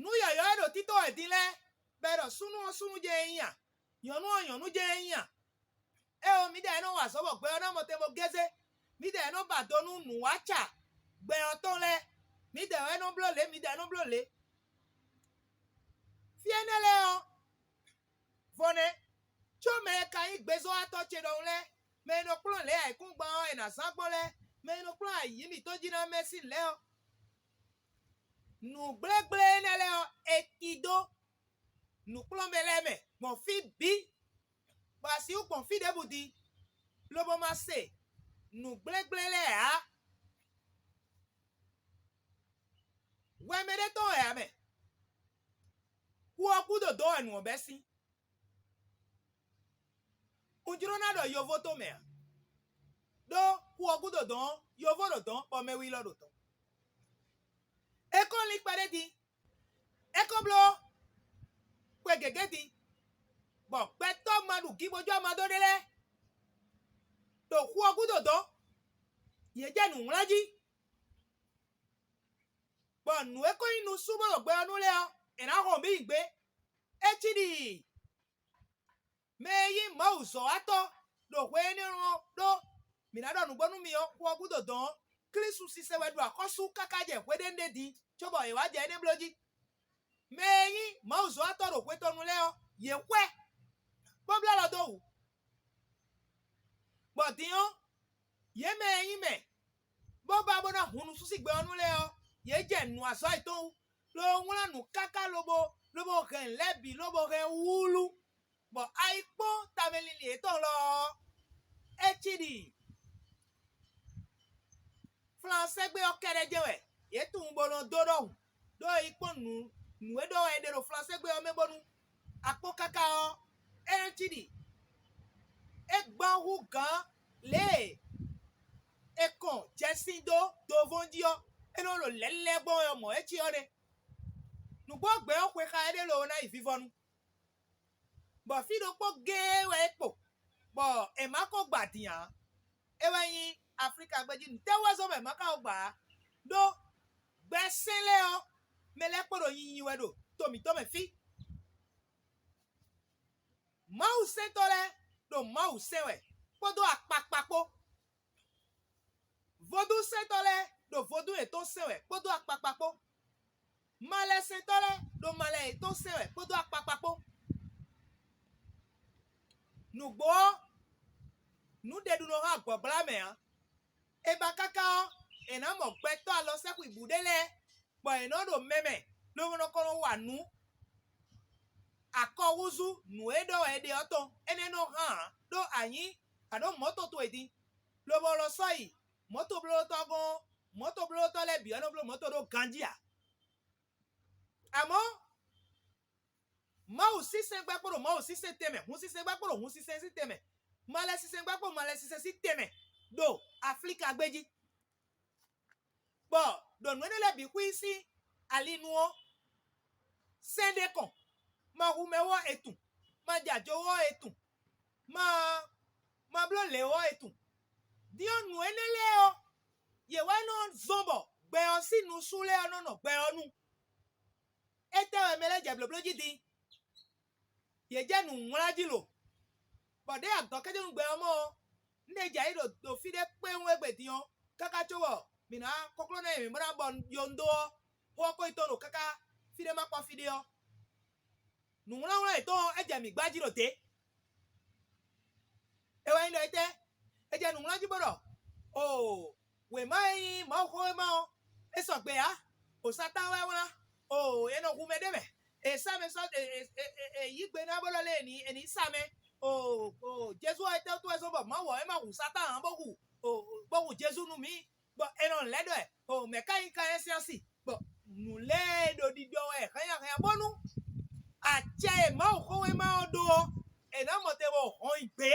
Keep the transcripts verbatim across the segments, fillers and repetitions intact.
Nǔ yɔ̌yɔ́ e ɖo títɔ́ wɛ din lɛ́ɛ, bɔ è ɖɔ súnnu ɔ́ súnnu jɛ́n é nyí a? Nyɔ̌nu ɔ́ nyɔ̌nu jɛ́n é nyí a? Éeǒ, mǐdɛɛ e nɔ wa azɔ̌ bɔ gbɛ ɔ́ ná mɔ te bó gézé, mǐdɛɛ e nɔ ba do nú nǔwaca gbɛ ɔ́ tɔn lɛ́ɛ, mǐdɛɛ wɛ nɔ bló lě, mǐdɛɛ nɔ bló lě. Fí énɛ́ lɛ́ɛ ɔ́, vo nɛ́, có mɛ e ka nyí gbezɔ́watɔ́ ce ɖɔhun lɛ́ɛ, mɛ e nɔ kplɔ́n lě ayǐkúngban ɔ́ è nǎ zán gbɔn lɛ́ɛ, mɛ e nɔ kplɔ́n ayǐ mǐtɔn jí ná mɛ sín lɛ́ɛ ɔ́, nǔgblégblé énɛ́ lɛ́ɛ ɔ́, è ti dó nǔkplɔ́nmɛ lɛ́ɛ mɛ gbɔn fí bǐ, bɔ a sixú gbɔn fí ɖěbǔ din, lobo ma se nǔgblégblé lɛ́ɛ ǎ. Hwɛ mɛ ɖé tɔn wɛ ǎ mɛ. Xu ɔ́ gúdo dɔ̌n wɛ nǔ ɔ́ bɛ́ sín. Un jló ná ɖɔ yovó tɔn mɛ ǎ, ɖó xu ɔ́ gúdo dɔ̌n ɔ́, yovó ɖo dɔ̌n, bɔ mɛwi lɔ ɖo dɔ̌n. É kɔn lín kpɛɖé din, é kɔn bló xwe gěgé din, bɔ gbɛtɔ́ ma ɖu gibojú ama dó ɖé lɛ́ɛ ɖo xu ɔ́ gúdo dɔ̌n, yě jɛ nǔ wlán jí, bɔ nǔ e ko nyí nusú bó ɖo gbɛ ɔ́ nu lɛ́ɛ ɔ́, è nǎ hɔn bǐ yi gbé. É cí ɖi mɛ e nyí Mawu zɔ̌watɔ́ ɖo hwe énɛ́ ɔ́ ɖó mǐ ná ɖɔ nǔgbó nú mi ɔ́, xu ɔ́ gúdo dɔ̌n ɔ́, Klísu sise wɛ ɖo axɔ́sú káká jɛ hweɖénu ɖé din, cóbɔ è wǎ jɛ énɛ́ bló jí. Mɛ e nyí Mawu zɔ́watɔ́ ɖo hwe tɔn nu lɛ́ɛ ɔ́, yě xwɛ, bó bló alɔ dó wǔ, bɔ din ɔ́, yě mɛ e nyí mɛ, bó ba bó ná hun nusúsígbe ɔ́ nu lɛ́ɛ ɔ́, yě jɛ nǔ azɔ̌ yětɔn wú, lobo wlán nǔ káká lobo lobo hɛn lɛ̌ bǐ lobo hɛn wúlú, bɔ ayikpɔ́n tamɛ linlin yětɔn lɔ ɔ́, é cí ɖi Flansɛ́gbe ɔ́ kɛ́ɖɛ́ jɛ́n wɛ yě tunwun bó nɔ dó ɖɔhun, ɖó é yi kpɔ́n nǔ nǔ e ɖɔ wɛ è ɖe ɖo Flansɛ́gbe ɔ́ mɛ bónú akpɔ́n káká ɔ́, é nɔ́ cí ɖi é gbán hú gǎn lě e è kɔn jɛsin dó dovɔ́n jí ɔ́, é nɔ ɖo lɛ̌lɛ́ gbɔn wɛ ɔ́ mɔ̌ é cí ɔ́ nɛ́. Nǔgbó gbɛ̌ ɔ́ xwe xá éɖée lobo ná yi vivɔnu, bɔ fí ɖokpó géé wɛ é kpo, bɔ è ma ko gba din ǎ. É wɛ nyí Aflíka gbéjí nǔtɛ́wúzɔ́ mɛ è ma ka ko gba ǎ, ɖó gbɛsɛ́n lɛ́ɛ ɔ́, mɛ lɛ́ɛ kpo ɖo nyinyi wɛ ɖo to mǐtɔn mɛ fí. Mawu sɛntɔ́ lɛ́ɛ ɖo Mawu sɛn wɛ kpódó akpakpa kpó. Vodúnsɛntɔ́ lɛ́ɛ ɖo vodún yětɔn sɛn wɛ kpódó akpakpa kpó. Malɛsɛntɔ́ lɛ́ɛ ɖo malɛ yětɔn sɛn wɛ kpódó akpakpa kpó. Nǔgbó ɔ́, nǔɖeɖunɔ hɛn agbɔ̌gbla mɛ ǎ. È ba káká ɔ́, è nǎ mɔ gbɛtɔ́ alɔsɛ́xwibǔ ɖé lɛ́ɛ, bɔ è nɔ ɖo mɛ mɛ lobo nɔ ko nɔ wa nǔ akɔhúzú nǔ e ɖɔ wɛ è ɖe ɔ́ tɔn. Énɛ́ nɔ hán ǎ, ɖó a nyǐ A ɖǒ mɔ̌to towe din, lobo lɔ sɔ́ yi mɔ̌toblóɖótɔ́ gɔ́n. Mɔ̌toblóɖótɔ́ lɛ́ɛ bǐ wɛ nɔ bló mɔ̌to ɖó ganjí ǎ. Amɔ̌, Mawu sínsɛ́n gbá kpó ɖo Mawu sínsɛ́n tɛnmɛ, hun sínsɛ́n gbá kpó ɖo hun sínsɛ́n sín tɛnmɛ, malɛ sínsɛ́n gbá kpó malɛ sínsɛ́n sín tɛnmɛ ɖo Aflíka gbé jí. Bɔ ɖo nǔ énɛ́ lɛ́ɛ bǐ xwí sín ali nu ɔ́, sɛ́n ɖé kɔn, ma hu mɛ wɔ́ etun, ma jɛ ajo wɔ́ etun, ma ma bló lě wɔ́ etun. Din ɔ́, nǔ énɛ́ lɛ́ɛ ɔ́, yě wɛ nɔ zɔ́n bɔ gbɛ ɔ́ sín nusú lɛ́ɛ ɔ́ nɔ nɔ gbɛ ɔ́ nu. Étɛ́ wɛ mɛ lɛ́ɛ jɛ blǒbló jí din? Yě jɛ nǔ wlán jí lo, bɔ ɖěe adɔ̌kɛ́jɛ́núgbɛ ɔ́ mɔ ɔ́, un ɖe jɛ ayǐ ɖo ɖo fí ɖé kpéwún égbé din ɔ́, káká cóbɔ mǐ ná kokló ná nyi mǐ bó ná bɔ yo un dó ɔ́, xó ɔ́ ko yi tɔ́n ɖo káká fí ɖé ma kpɔ́ fí ɖé ɔ́. Nǔwlánwlán yětɔn ɔ́, é jɛ mǐ gbá jí ɖo dě. É wɛ nyí ɖɔ étɛ́? É jɛ nǔwlán jí bó ɖɔ: Oo, wěma e nyí Mawuxówéma ɔ́, é sɔgbe ǎ. O Satáan wɛ wlán. Oo, è nɔ hu mɛ ɖ'é mɛ. È sá mɛ sɔ́ è yí gbe ná bó ɖɔ lé è nǐ è nǐ sa mɛ. Oo, Jezu ɔ́, étɛ́wútu wɛ zɔ́n bɔ Mawu ɔ́ é ma hu Satáan ǎ bó hu bó hu Jezu nú mǐ, bɔ è nɔ lɛ̌ ɖɔ ɛ? Oo, mɛ̌ ka nyí Kayɛ́ sín asi? Bɔ nǔ lɛ́ɛ e ɖo ɖiɖɔ wɛ hɛnnyahɛnya bónú acɛ e Mawuxówéma ɔ́ ɖó ɔ́, è nǎ mɔ te bɔ hɔn nyi gbě.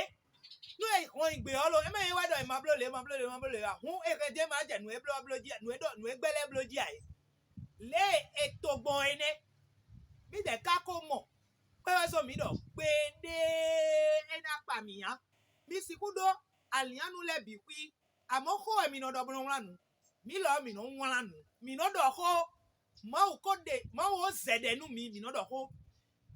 Nú è hɔn nyi gbě ɔ́ lo, é mɛ nyí wɛ ɖɔ è ma bló lě, ma bló lě, ma bló lě ǎ. Hǔn è hɛn jɛ́n ma jɛ nǔ e bló ɔ́ bló jí, nǔ e ɖɔ nǔ e gbɛ́ lɛ́ɛ bló jí ǎ é. Lě e è to gbɔn é nɛ́. Mǐdɛɛ ka ko mɔ kpé wɛ zɔ́n mǐ ɖɔ kpeɖée é ná kpa mǐ ǎ. Mi sixú ɖó alǐnnyánú lɛ́ɛ bǐ xwí, amɔ̌ xó wɛ mi nɔ ɖɔ bó nɔ́ wlán nǔ. Mǐ lɔ ɔ́, mǐ nɔ́ wlán nǔ. Mǐ nɔ ɖɔ xó. Mawu ko ɖe Mawu ó zɛ ɖɛ nú mi, mǐ nɔ ɖɔ xó.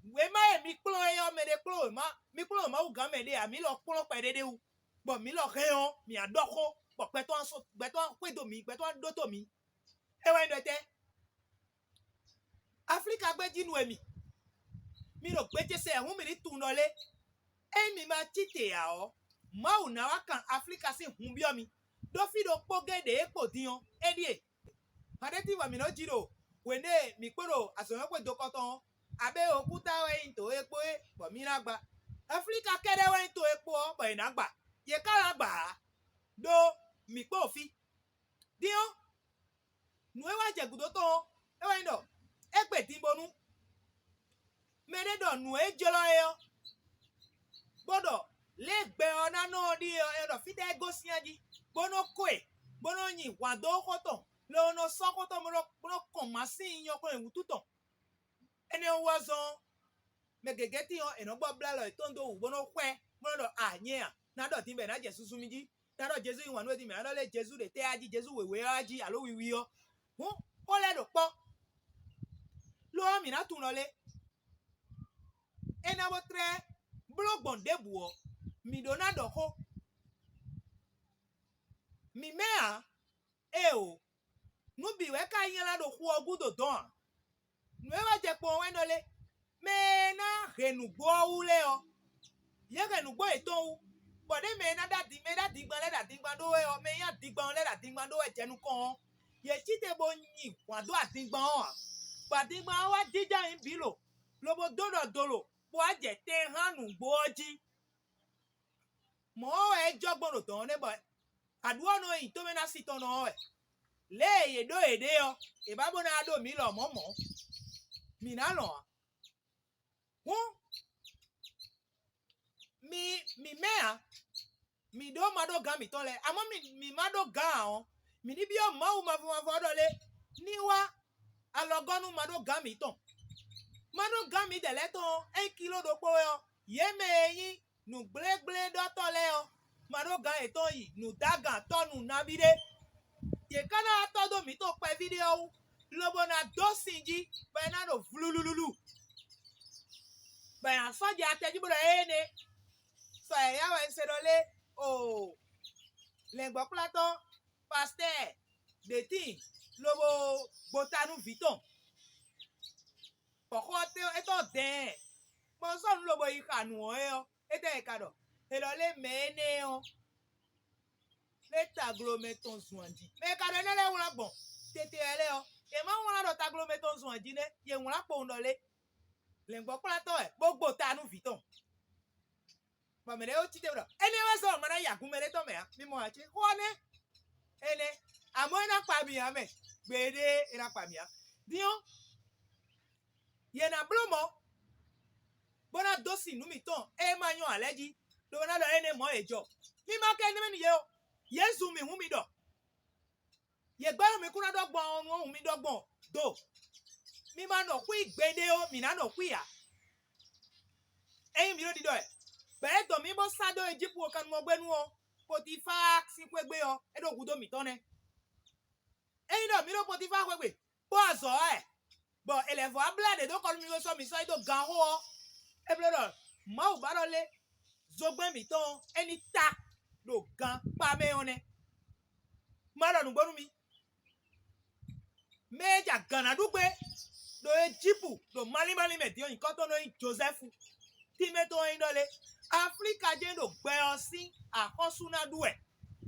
Wěma e mi kplɔ́n é ɔ́, mɛɖé kplɔ́n wěma, mi kplɔ́n Mawu gán mɛ ɖé ǎ, mǐ lɔ kplɔ́n kpɛ ɖé ɖé wú, bɔ mǐ lɔ hɛn ɔ́, mǐ á ɖɔ xó, bɔ gbɛtɔ́ ná sɔ́ gbɛtɔ́ ná xwedó mǐ, gbɛtɔ́ ná ɖótó mǐ. É wɛ nyí ɖɔ étɛ́? Aflíka gbé jí nu e mi. Mi ɖo gbe ce sɛ hǔn mǐ ní tunwun ɖɔ lé? Ényí mi ma cí te ǎ ɔ́, Mawu ná wá kan Aflíka sín hun byɔ́ mi, ɖó fí ɖokpó géé ɖě e kpo din ɔ́, é ɖíe. Hǎn ɖé tín bɔ mǐ nɔ́ jí ɖo hwěɖée mǐ kpo ɖo azɔ̌mɛxwé dokɔ tɔn ɔ́, abé okúta wɛ nyí to e kpó é, bɔ mǐ ná gba. Aflíka kɛ́ɖɛ́ wɛ nyí to e kpó ɔ́, bɔ è nǎ gba. Yě ka ná gba ǎ, ɖó mǐ kpo fí. Din ɔ́, nǔ e wá jɛ gǔdo tɔn ɔ́, é wɛ nyí ɖɔ é gbe din bónú mɛ ɖé ɖɔ nǔ e jlɔ́ é ɔ́, bó ɖɔ lě e gbɛ ɔ́ ná nɔ ɔ́ ɖíe ɔ́, é ɖɔ fítɛ́ é gosín a jí, bó nɔ́ ko e, bó nɔ́ nyi hwǎn dó xó tɔn, lɔ ɔ́ nɔ sɔ́ xó tɔn bó nɔ́ bó nɔ́ kɔn masín nyɔ̌kɔn e wútu tɔn. Énɛ́ ɔ́ wú ɔ́ zɔ́n ɔ́, mɛ gěgé tíin ɔ́, è nɔ́ gbɔ blá alɔ yětɔn dó wǔ bó nɔ́ xwɛ, bó nɔ́ ɖɔ: A nyɛ a? Ná ɖɔ din bɔ è nǎ jɛ susu mì jí. Ná ɖɔ Jezu yí wǎn nú we din mɛ, ná ɖɔ lé Jezu ɖe tɛ́ a jí, Jezu wěwé ɔ́ a jí, alo wiwi ɔ́. Hǔn xó lɛ́ɛ ɖo kpɔ́. Lo ɔ́, mǐ ná tunwun ɖɔ lé? É ná bó tlɛ́ bló gbɔn ɖěbǔ ɔ́, mǐ ɖó ná ɖɔ xó. Mǐ mɛ ǎ. Éeǒ, nǔ bǐ wɛ ka nylá ɖo xu ɔ́ gúdo dɔ̌n ǎ. Nǔ e wɛ jɛ kpɔ́n ɔ́ wɛ nɔ lé? Mɛ e ná hɛn nǔgbó ɔ́ wú lɛ́ɛ ɔ́, yě hɛn nǔgbó yětɔn wú, bɔ ɖěe mɛ e ná ɖó adingban, mɛ e ɖó adingban lɛ́ɛ ɖo adingban ɖó wɛ ɔ́, mɛ e nyí adingban ɔ́ lɛ́ɛ ɖo adingban ɖó wɛ jɛ nukɔn ɔ́, yě cí te bó nyi hwǎn dó adingban ɔ́ ǎ, bɔ adingban ɔ́ wá jínjɔ́n ayǐ bǐ lo, lobo dó ɖɔ dolo, bó wá jɛ tɛnhán nǔgbó ɔ́ jí. Mɔ̌ ɔ́ wɛ é jɔ gbɔn ɖo dɔ̌n ɔ́ nɛ́ bɔ aɖǔ ɔ́ nɔ nyi tomɛ́nasi tɔn nɔ ɔ́ wɛ. Lě e yě ɖó yěɖée ɔ́, è ba bó ná ɖó mǐ lɔmɔ̌ mɔ̌. Mǐ ná lɔn ǎ. Hǔn, mi mǐ mɛ ǎ, mǐ ɖó ma ɖó gǎn mǐtɔn lɛ́ɛ, amɔ̌ mi mǐ ma ɖó gǎn ǎ ɔ́, mǐ ní byɔ́ Mawu mavɔ mavɔ ɔ́ ɖɔ lé ní wá alɔgɔ́ nú ma ɖó gǎn mǐtɔn. Ma ɖó gǎn mǐdɛɛ lɛ́ɛ tɔn ɔ́, é nyí kiló ɖokpó wɛ ɔ́, yě mɛ e nyí nǔgblégbléɖɔtɔ́ lɛ́ɛ ɔ́, ma ɖó gǎn yětɔn yi nǔdágǎntɔ́ nǔ nabí ɖé. Yě ká ná wá tɔ́ dó mǐ tɔn kpɛví ɖé ɔ́ wú, lobo ná dó sin jí, bɔ é ná ɖo vlulululu, bɔ è nǎ sɔ́ jɛ atɛ jí bó ɖɔ éené. Sɔ yǎyá wɛ un se ɖɔ lé? Oo, lɛ̌ngbɔ́kplátɔ́, pastɛ́ɛ, ɖě tíin, lobo gbota nú vǐ tɔn, bɔ xó ɔ́ tɔ́n dɛ̌ɛn, bɔ un sɔ́ nǔ lobo yi xa nǔ ɔ́ é ɔ́, étɛ́ è ka ɖɔ? È ɖɔ lé mɛ énɛ́ ɔ́, lé taglomɛ tɔn zun aji? Mɛ e ka ɖɔ énɛ́ lɛ́ɛ wlán gbɔn tete wɛ lɛ́ɛ ɔ́, è má wlán ɖɔ taglomɛ tɔn zun aji nɛ́, yě wlán kpowun ɖɔ lé? Lɛ̌ngbɔ́kplátɔ́ wɛ, bó gbo ta nú vǐ tɔn. Bɔ mɛ ɖě ó cí te ɖɔ énɛ́ wɛ zɔn agun mɛ ɖé tɔn mɛ ǎ. Mi mɔ ǎ cé? Xó ɔ́ nɛ́. Énɛ́. Àmọ́ é ná kpa mì ǎ mɛ. Gbeɖé é ná kpa mì ǎ. Din ɔ́, yě ná bló mɔ̌, bó ná dó sin nǔ mǐtɔn e ma nyɔ́ ǎ lɛ́ɛ jí, lobo ná ɖɔ énɛ́ mɔ̌ yě jɔ. Mi ma ka énɛ́ mɛ nú yě o. Yě zun mì hǔn mi ɖɔ. Yě gbɛ́ nú mi kún ná ɖɔ gbɔn ɔ́, nú ɔ́ hǔn mi ɖɔ gbɔn do. Mi ma nɔ xwí gbeɖé ó, mǐ ná nɔ xwí ǎ. Ényí mǐ ɖo ɖiɖɔ ɛ, gbɛ̌ e dɔn mì bó sá dó Ejípu kannumɔgbénu ɔ́, Potifáa sín xwé gbe ɔ́, é ɖo hudó mǐtɔn nɛ́. Ényí ɖɔ mǐ ɖo Potifáa xwé gbe, bó azɔ̌ ɔ́ ɛ, bɔ è lɛ̌ vɔ́ wá blɛ́ ɖě dó kɔ nú mì bó sɔ́ mǐ sɔ́ yi dó ganxó ɔ́, é bló ɖɔ Mawu ba ɖɔ lé, zogbɛ́n mǐtɔn ɔ́, é ní ta ɖo gankpá mɛ ɔ́ nɛ́. Má ɖɔ nǔgbó nú mi. Mɛ e ja gǎn ná ɖu gbé ɖo Ejípu ɖo malín málín mɛ din ɔ́, nyǐkɔ tɔn nɔ nyí Jozɛ́fu. Tínmɛ tɔn ɔ́ nyí ɖɔ lé, Aflíka jɛ́n ɖo gbɛ ɔ́ sín axɔ́sú ná ɖu wɛ.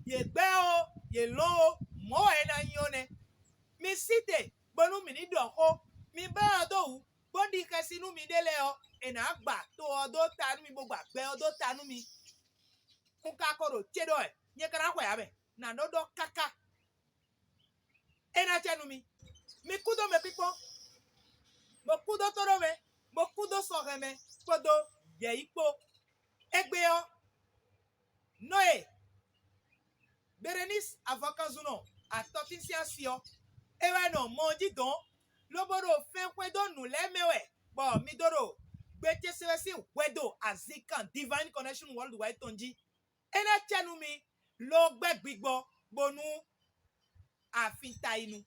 Yě gbɛ́ ó, yě lɔ́n ó, mɔ̌ wɛ é ná nyí ɔ́ nɛ́. Mi sí te, bónú mǐ ní ɖɔ xó. Mi blá ɔ́ dó wǔ, bó ɖi xɛsi nú miɖée lɛ́ɛ ɔ́, è nǎ gba to ɔ́ dó ta nú mi, bó gba gbɛ ɔ́ dó ta nú mi. Un ka ko ɖo ce ɖɔ wɛ, nyɛ ka ná xwɛ ǎ mɛ, nǎ nɔ ɖɔ káká. É ná acɛ nú mi. Mi kú dó mɛkpíkpɔ́n, bó kú dó tóɖó mɛ, bó kú dó sɔhɛn mɛ kpódó yɛ̌yi kpó. Égbé ɔ́, Nɔ́ye, Berenísi avɔkanzunɔ atɔtín sín asi ɔ́, é wɛ nɔ mɔ ɔ́ jí dɔ̌n, lobo ɖo fɛn xwedó nǔ lɛ́ɛ mɛ wɛ, bɔ mi dó ɖo gbe ce se wɛ sín hwɛdo azinkan Divine Connection Worldwide tɔn jí. É ná acɛ nú mi, lo gbɛ́ gbigbɔ bónú afin ta yi nu.